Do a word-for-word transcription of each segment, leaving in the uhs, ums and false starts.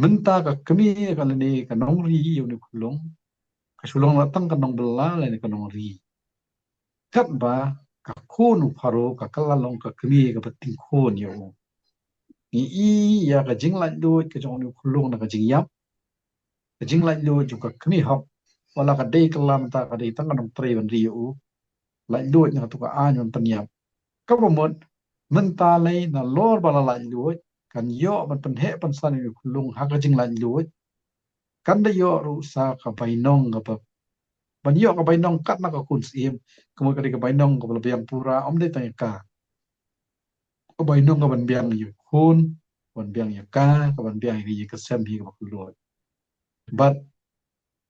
Mynta ka kmie ka lane ka nongri ïa une u khyllung ka shu long la tang ka nongbylla lane ka nongri. Katba ka khun u Pharaoh ka kylla long ka kmie kaba tyngkhun ïa u. Ngi i ïa ka jinglaitluid ka jong une u khyllung na ka jingïap. Ka jinglaitluid jong ka kmie hok. Wat la ka dei kylla mynta ka dei tang ka nongtrei ban ri ïa u. Laitluid na katu ka aiñ ban pynïap. Kaba mut mynta lei nalor ba la laitluid kan ïoh ban pynheh pynsan ïa une u khyllung ha ka jinglaitluid. Kan da ïoh ruh sa ka bainong kaba, ban ïoh ka bainong kat na ka khun syiem. Ka mut ka dei ka bainong kaba la biang pura, ym dei tang ïa ka. Ka bainong kaban biang ïa u khun, kaban biang ïa ka, kaban biang ïa ka ïing ka sem hi kaba kylluid. Bad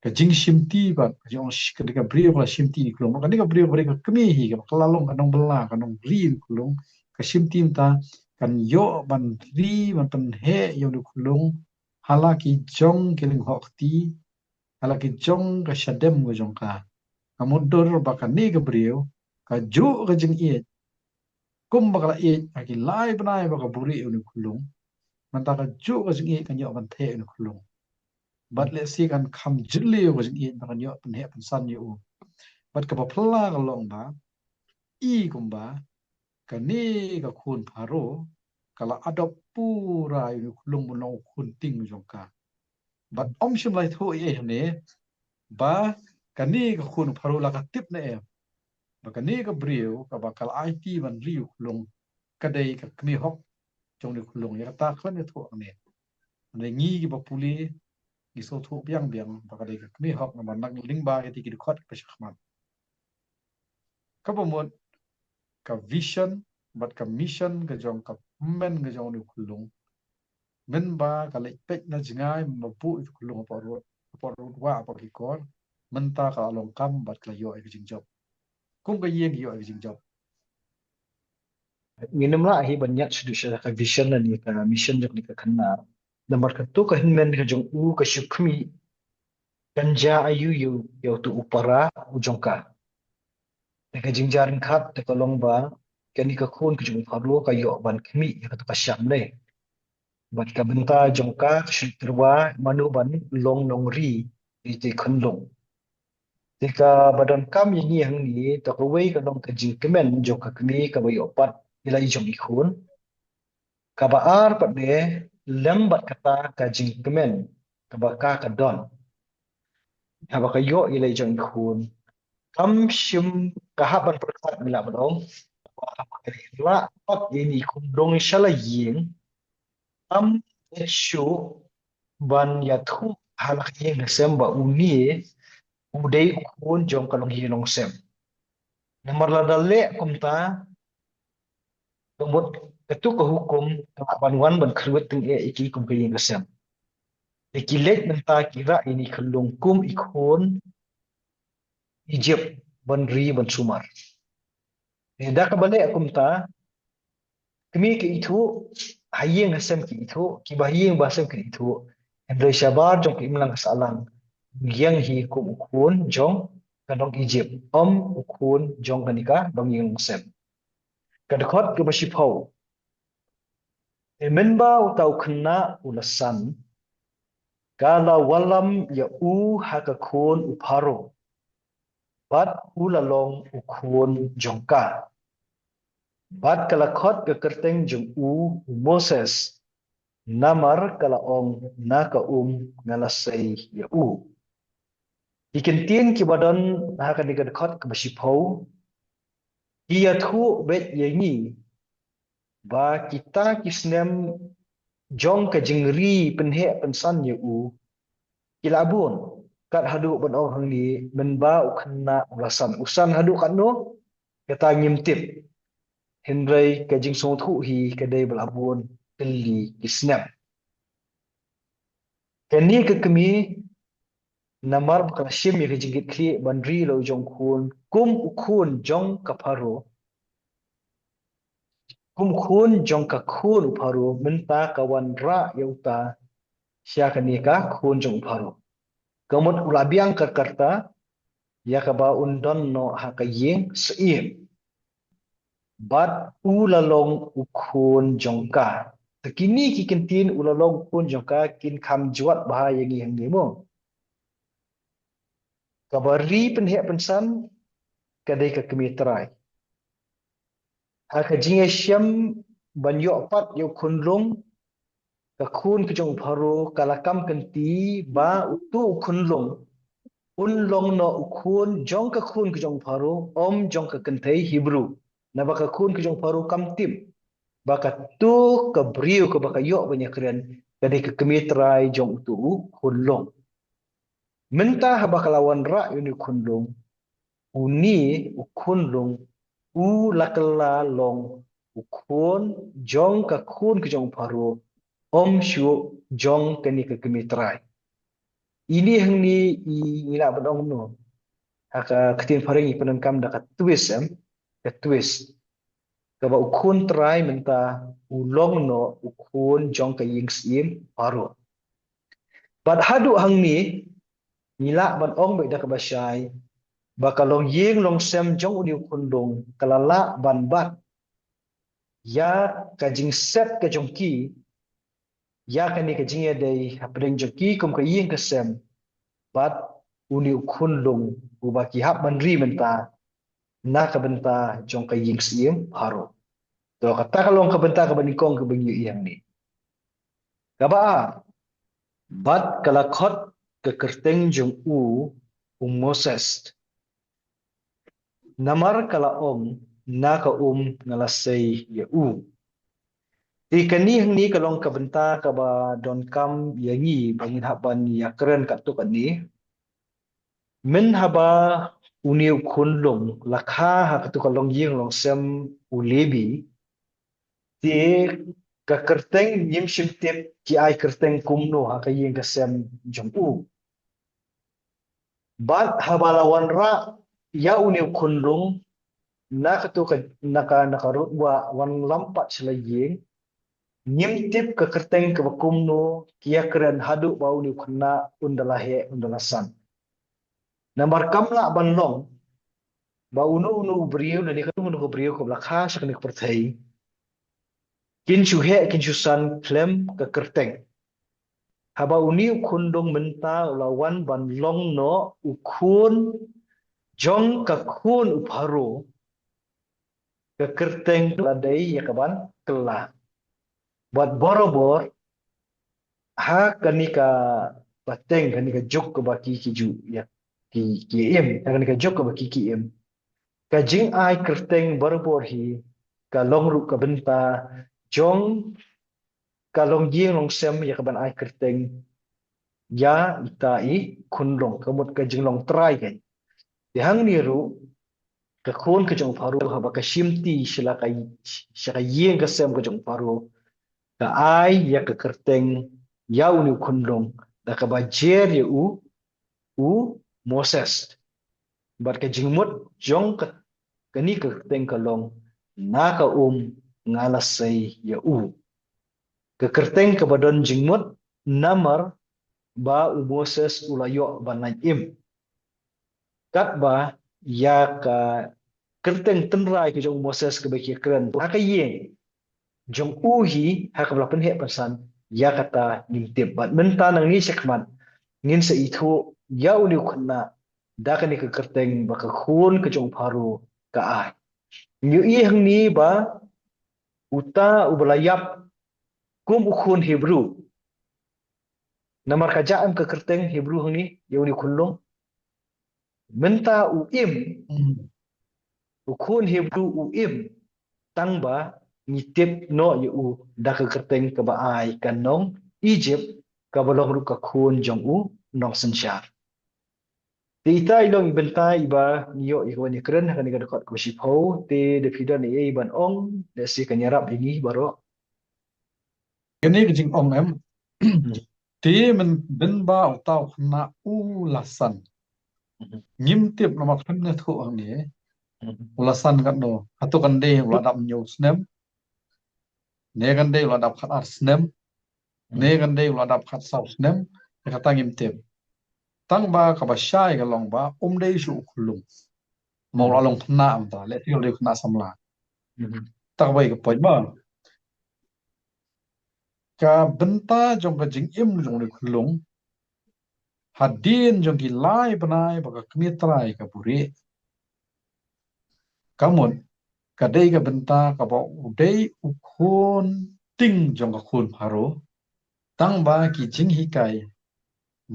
ka jingshimti bad ka jong ka dei ka briew kaba la shimti ïa une u khyllung. Ka dei ka briew kaba dei ka kmie hi kaba kylla long ka nongbylla ka nongri ïa une u khyllung. Ka shimti mynta kan ïoh ban ri ban pynheh ïa une u khyllung. Ha la ki jong ki lyngngoh kti, ha la ki jong ka shadem ka jong ka. Ka mutdur ba kane ka briew ka juh ka jingïeit. Kumba ka la ïeit ha ki lai bnai ba ka buhrieh ïa une u khyllung. Mynta ka juh ka jingïeit kan ïoh ban theh ïa une u khyllung. Bad lehse kan kham jylliew ka jingïeit ba kan ïoh pynheh pynsan ïa u. Bad kaba phylla ka long ba i kumba kane ka khun Pharaoh ka la adopt pura ïa une u khyllung ban long u khun tieng jong ka. Bad ym shym la ïathuh ei ei hangne ba kane ka khun Pharaoh la ka tip ne em ba kane ka briew kaba ka la aiti ban ri ïa u khyllung ka dei ka kmie hok jong une u khyllung. Ïa kata khlem ïathuh hangne. Hynrei ngi kiba pule ngi sngewthuh biang biang ba ka dei ka kmie hok namar nang lyngba kiti ki dkhot kiba shakhmat. Kaba mut ka vision bad ka mission ka jong ka hynmen ka jong une u khyllung. Mynba ka leit peit na jngai mynba buh ïa u khyllung hapoh rud, hapoh rud wah hapoh ki kor. Mynta ka la long kam bad ka la ïoh ïa ka jingjop. Kum ka ïing ka ïoh ïa ka jingjop. Ngin ym lah hi ban ïaid shaduh sha ka vision lane ka mission jong kane ka khynnah. Namar katu ka hynmen ka jong u ka shu khmih kan jia aïu ïa u, ïa utu u para u jong ka. Te ka jingjia ryngkat te ka long ba kane ka khun ka jong u Pharaoh ka ïoh ban khmih ïa katu ka sham ne. Bad ka bynta jong ka ka shu tyrwa mano ban long nongri ïa ite khyllung. Te kaba donkam ïa ngi hangne te kawei ka long ka jingkmen jong ka kmie kaba ïoh pat ïa la i jong i khun. Kaba ar pat de lem bad kata ka jingkmen kaba ka ka don. Haba ka ïoh ïa la i jong i khun kam shym ka hap ban pyrkhat ïa la ban ong. Haba ka la pat ïa i khun dong sha la ïing kam shuh ban ïathuh ha la ka ïing ka sem ba une u dei u khun jong ka longïing longsem. Namar lada leh kumta ka mut katu ka hukum ka lah ban wan ban kyrwit tyngeh ïa ki kum ka ïing ka sem. Te ki leit mynta ki rah ïa i khyllung kum i khun Egypt ban ri ban sumar. Te da kaba leh kumta kmie ki ithuh, ha ïing ha sem ki ithuh, kiba ha ïing ba sem ki ithuh. Hynrei shabar jong ka imlang ka sahlang ïeng hi kum u khun jong ka dong Egypt, ym u khun jong kane ka dong ïing dong sem. Ka dkhot kaba shiphew. Te mynba uta u khynnah u la san ka la wallam ïa u ha ka khun u Pharaoh bad u la long u khun jong ka. Bad ka la khot ka kyrteng jong u u Moses namar ka la ong na ka um nga la sei ïa u. Ki kyntien kiba don ha kane ka dkhot kaba shiphew ki ïathuh beit ïa ngi ba kita ki snem jong ka jingri pynheh pynsan ïa u ki la bun. Kat haduh ban ong hangne mynba u khynnah u la san, u san haduh katno kata ngim tip. Hynrei ka jingsngewthuh hi ka dei ba la bun tylli ki snem. Kane ka kmie namar ba ka la shim ïa ka jingkitkhlieh ban ri la u jong khun kum u khun jong ka Pharaoh. Kum khun jong ka khun u Pharaoh mynta ka wan rah ïa uta sha kane ka khun jong u Pharaoh. Ka mut u la biang kyrkyrta ïa kaba un don noh ha ka ïing syiem. Bad u la long u khun jong ka. Te kine ki kyntien u la long u khun jong ka kin kham jwat bha ïa ngi hangne mo. Kaba ri pynheh pynsan ka dei ka kmie trai. Ha ka jingïashem ban ïoh pat ïa u khunlung, ka khun ka jong u Pharaoh ka la kam kynti ba utu u khunlung un long noh u khun jong ka khun ka jong u Pharaoh, ym jong ka kynthei Hebru. Naba ka khun ka jong u Pharaoh kam tip ba katu ka briew kaba ka ïoh ban ïakren ka dei ka kmie trai jong utu u khunlung. Mynta haba ka la wanrah ïa une u khunlung, une u khunlung u la kylla long u khun jong ka khun ka jong u Pharaoh, ym shuh jong kane ka kmie trai. Ine hangne i ngi lah ban ong kumno? Ha ka ktien phareng i pyndonkam da ka twist, em, ka twist. Kaba u khun trai mynta u long noh u khun jong ka ïing syiem Pharaoh. Bad haduh hangne ngi lah ban ong beit da kaba shai ba ka longïing longsem jong une u khunlung ka la lah ban bat ïa ka jingset ka jong ki, ïa kane ka jingïadei hapdeng jong ki kum ka ïing ka sem bad une u khunlung uba ki hap ban ri mynta na ka bynta jong ka ïing syiem Pharaoh. To kata ka long ka bynta kaba nyngkong kaba ngi ïohi hangne. Kaba ar, bad ka la khot ka kyrteng jong u u Moses. Namar ka la ong na ka um nga la sei ïa u. Te kane hangne ka long ka bynta kaba donkam ïa ngi ba ngin hap ban ïakren katto katne. Mynhaba une u khunlung la kha ha katu ka longïing longsem u Lebi, te ka kyrteng ngim shym tip ki ai kyrteng kumno ha ka ïing ka sem jong u. Bad haba la wanrah ïa une u khunlung na katu ka, na ka, na ka rud ba wan lam pat sha la ïing, ngim tip ka kyrteng kaba kumno ki ïakren haduh ba une u khynnah un da la heh un da la san. Namar kam lah ban long ba uno uno u briew lane kano kano ka briew kaba la kha sha kane ka pyrthei kin shu heh kin shu san khlem ka kyrteng. Haba une u khunlung mynta u la wan ban long noh u khun jong ka khun u Pharaoh, ka kyrteng ka la dei ïa kaban kylla. Bad barabor ha kane ka pateng, kane ka juk kaba ki ki ju ïa ki ki im, ha kane ka juk kaba ki ki im, ka jingai kyrteng barabor hi ka long ruh ka bynta jong ka longïing longsem ïa kaban ai kyrteng ïa ita i khunlung, ka mut ka jinglong trai kein. Te hangne ruh ka khun ka jong u Pharaoh haba ka shimti sha la ka, sha ka ïing ka sem ka jong u Pharaoh, ka ai ïa ka kyrteng ïa une u khunlung da kaba jer ïa u u Moses. Bad ka jingmut jong ka, kane ka kyrteng ka long na ka um nga la sei ïa u. Ka kyrteng kaba don jingmut namar ba u Moses u la ïoh ban lait im. Katba ïa ka kyrteng tynrai ka jong u Moses kaba ki kren ha ka ïing jong u hi ha kaba la pynheh pynsan, ïa kata ngim tip. Bad mynta nangne shakhmat ngin sa ithuh ïa une u khynnah da kane ka kyrteng ba ka khun ka jong u Pharaoh ka ai. Ngi ïohi hangne ba uta uba la ïap kum u khun Hebru. Namar ka jah em ka kyrteng Hebru hangne ïa une u khunlung. Mynta u im, u khun Hebru u im, tang ba ngi tip noh ïa u da ka kyrteng kaba ai ka nong Egypt, kaba long ruh ka khun jong u nongsynshar. Te ita i long i bynta iba ngi ïoh ïa kaban ïakren ha kane ka dkhot kaba shiphew, te da phi don ei ei ban ong, lehse kan ïarap ïa ngi baroh. Kane ka jingong em. Te mynba uta u khynnah u la san. Ngim tip namar khlem ïathuh hangne. U la san katno. Hato kan dei u la dap hynñiew snem. Ne kan dei u la dap khatar snem. Ne kan dei u la dap khatsaw snem. Ïa kata ngim tip. Tang ba kaba shai ka long ba um dei shuh u khunlung. Ma u la long khynnah mynta, lehse u dei khynnah samla. Tang ba ïa ka point ba ka bynta jong ka jingim jong une u khyllung, hadien jong ki lai bnai ba ka kmie trai ka buhrieh, ka mut ka dei ka bynta kaba u dei u khun tieng jong ka khun Pharaoh, tang ba ki jinghikai,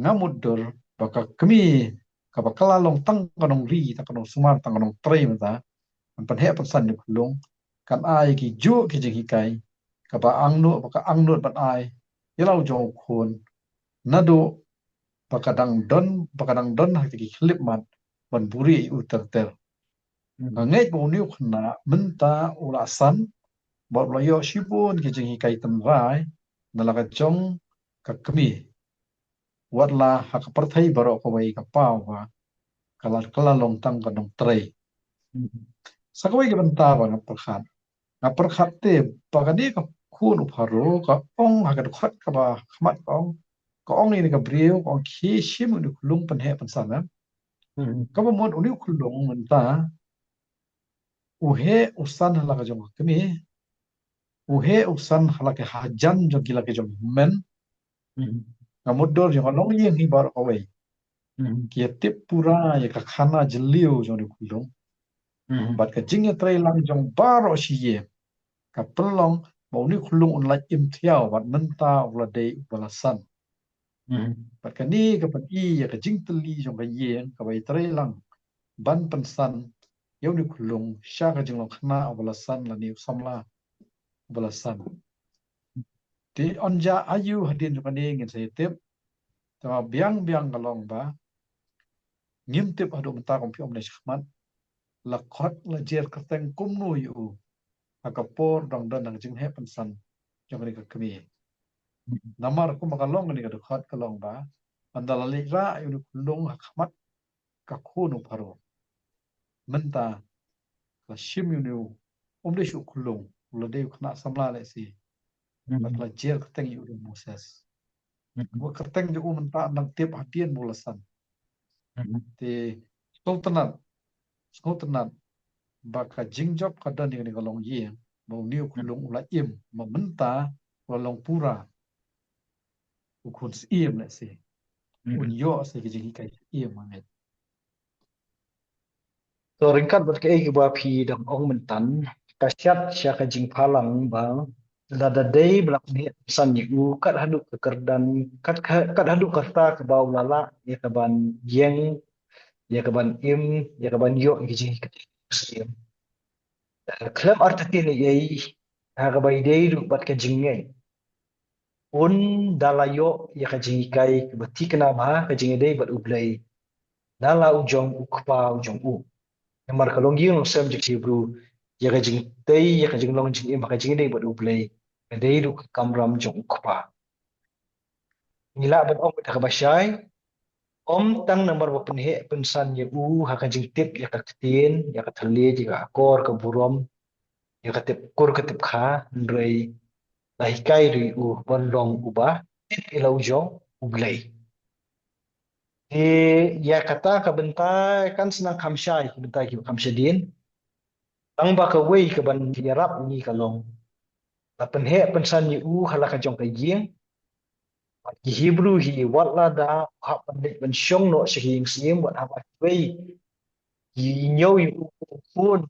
nga mutdur ba ka kmie kaba ka la long tang ka nongri, tang ka nongsumar, tang ka nongtrei mynta, kan pynheh pynsan ïa u khyllung, kan ai ki juh ki jinghikai kaba angnud, ba ka angnud ban ai ïa la u jong u khun, naduh ba ka dang don, ba ka dang don ha ki khyllipmat ban buhrieh ïa u ter ter. Nga ngeit ba une u khynnah mynta u la san bad u la ïoh shibun ki jinghikai tynrai na la ka jong ka kmie. Wat la ha ka pyrthei baroh kawei ka paw ba ka la, ka la long tang ka nongtrei. Sa kawei ka bynta ba nga pyrkhat, nga pyrkhat te ba kane ka khun u Pharaoh ka ong ha ka dkhot kaba khmat, ka ong, ka ong ïa kane ka briew, ka ong, khie shim ïa une u khyllung pynheh pynsan, eh. Kaba mut une u khyllung mynta u heh u san ha la ka jong ka kmie, u heh u san ha la ka hajan jong ki la ka jong hynmen. Nga mutdur jong ka longïing hi baroh kawei ki ïa tip pura ïa ka khana jylliew jong une u khyllung. Bad ka jingïatreilang jong baroh shi ïing ka pynlong ba une u khyllung un lait im thiaw bad mynta u la dei uba la san. Bad kane ka pyni ïa ka jingtylli jong ka ïing kaba ïatreilang ban pynsan ïa une u khyllung sha ka jinglong khynnah uba la san lane u samla uba la san. Te ynda aïu hadien jong kane ngin sa ïa tip. Te biang biang ka long ba ngim tip haduh mynta, kum phi ong mynne shakhmat, la khot la jer kyrteng kumno ïa u ha ka por dang don ha ka jingheh pynsan jong kane ka kmie. Namar kumba ka long kane ka dkhot ka long ba ynda la leit rah ïa une u khyllung ha khmat ka khun u Pharaoh, mynta la shim ïa une u, um dei shuh u khyllung, u la dei u khynnah samla lehse. Bad la jer kyrteng ïa u da u Moses. Wat kyrteng jong u mynta nang tip hadien ba u la san. Te sngewtynnat, sngewtynnat ba ka jingjop ka don ïa kane ka longïing ba une u khyllung u la im, ba mynta u la long pura u khun syiem lehse. Un ïoh sa ki jinghikai syiem, nga ngeit. To ryngkat bad kaei kaba phi dang ong mynta, ka shad sha ka jingphalang ba lada dei ba la pynheh pynsan ïa u kat haduh ka kyrdan, kat, kat haduh kata kaba u la lah ïa kaban ïeng, ïa kaban im, ïa kaban ïoh ïa ki jinghikai syiem. Khlem artatien ei ei ha kaba ïadei ruh bad ka jingngeit. Un da la ïoh ïa ka jinghikai kaba thikna bha, ka jingïadei bad U Blei da la u jong u kpa u jong u. Namar ka longïing longsem jong ki Hebru, ïa ka jingtei, ïa ka jinglong jingim ha ka jingïadei bad U Blei ka dei ruh ka kamram jong u kpa. Ngi lah ban ong da kaba shai, ym tang namar ba pynheh pynsan ïa u ha ka jingtip ïa ka ktien, ïa ka thylliej, ïa ka akor ka burom, ïa ka tip kur ka tip kha, hynrei la hikai ruh ïa u ban long uba tip ïa la u jong U Blei. Te ïa kata ka bynta kan sa nang kham shai ki bynta kiba kham shadien. Tang ba kawei kaban ïarap ïa ngi ka long, la pynheh pynsan ïa u ha la ka jong ka ïing. Bad ki Hebru hi, wat lada u hap ban leit ban shong noh sha ka ïing syiem, wat haba kiwei ki ñiew ïa u kum u khun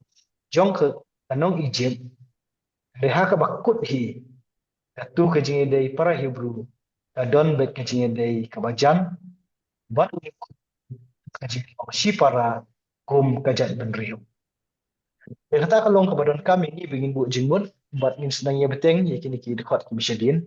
jong ka, ka nong Ijipt, hynrei ha kaba kut hi, kato ka jingïadei para Hebru ka don beit ka jingïadei kaba jan bad u, ka jinglong shipara kum ka jaitbynriew. Te kata ka long kaba donkam ïa ngi ba ngin buh jingmut bad ngin sa nang ïa bteng ïa kine ki dkhot kiba shadien.